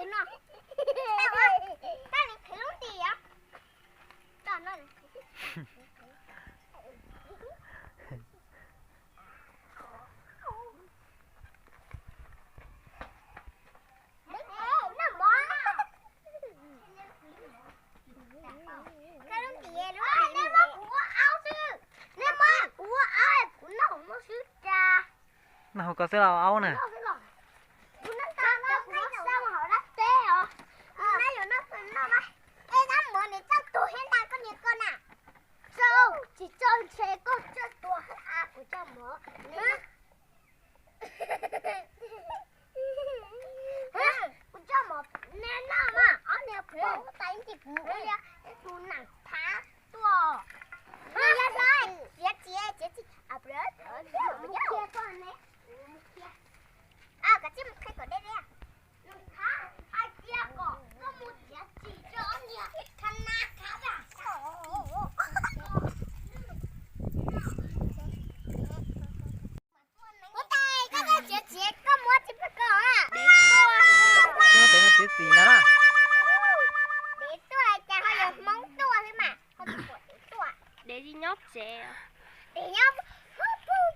No, koj li qhwv lub ntim os. Noj hauv ko xwb los aub na. Tsis tso ntshe koj tso tuag a, kuv tso mov. Kuv tso mov nej noj mas, ob niag pom tais ntsis kuv ua li tus nam thav tuaj. Yog txiav txiav txiav txiav, koj tsis mus qhia kom deb deb. Hais tias kom koj mus txiav txim rau ob niag kha na kha na. Huab tais, koj txiav txiav koj muab tsis pab koj. Dev tuaj, dev tuaj, cas ho yog Hmoob tuaj xwb mas, ho tsis pom dev tuaj. Dev tsis nyob tsev, dev nyob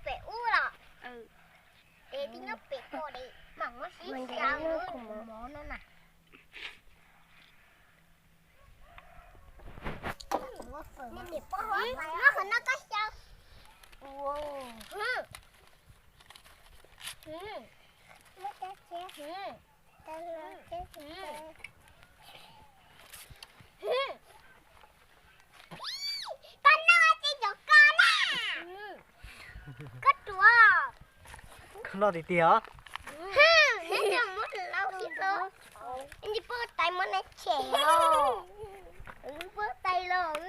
pem ub los. Dev tsis nyob pem ko, dev mam muab sib xyaw mov no na. Muab qhov no koj xyaw. Koj noj tsis cov ko na. Koj ruam. Koj noj tiag tiag os. Neb coj muab lau ib tug. Neb puag tais muab neb tshem os. Puag tais los.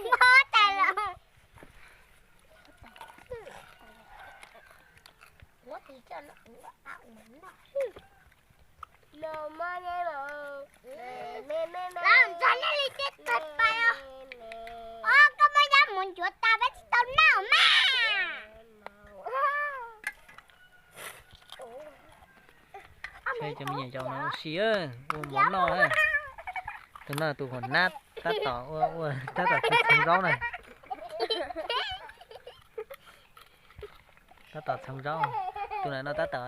Puag tais los. Los ntxog nej li tej tag pais os. Os, koj muab yab mus ncuav tas peb tsis tau noj mas. Saib cov me nyuam yaus no ua si, ua mov noj. Tus no tus huam nab tab tom ua, ua tab tom txheev zaub na. Tab tom txheev zaub. Tus no tab tom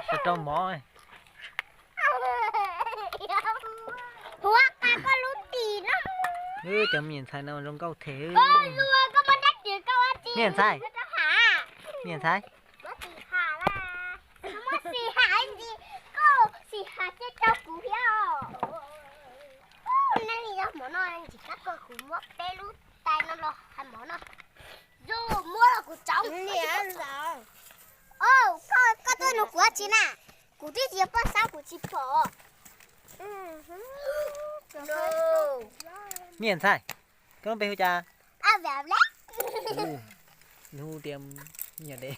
rau rau mov. Huab tais, koj lub tim no. Cov me nyuam ntxhais no zoo nkauj thiab. Me nyuam ntxhais, me nyuam ntxhais. Muab xim ham ntsis, koj xim ham ces rau kuv thiab os. Nej li yog mov no ntxim qab kawg, kuv muab peb lub tais no los hais mov no. Zoo muab los kuv tsoov. Koj, koj tuaj nug kuv tsi na, kuv twb tsis yog poj xab kuv tsis pom. Me nyuam ntxhais, koj lub npe hu cas? Nws hu tias me nyuam dev.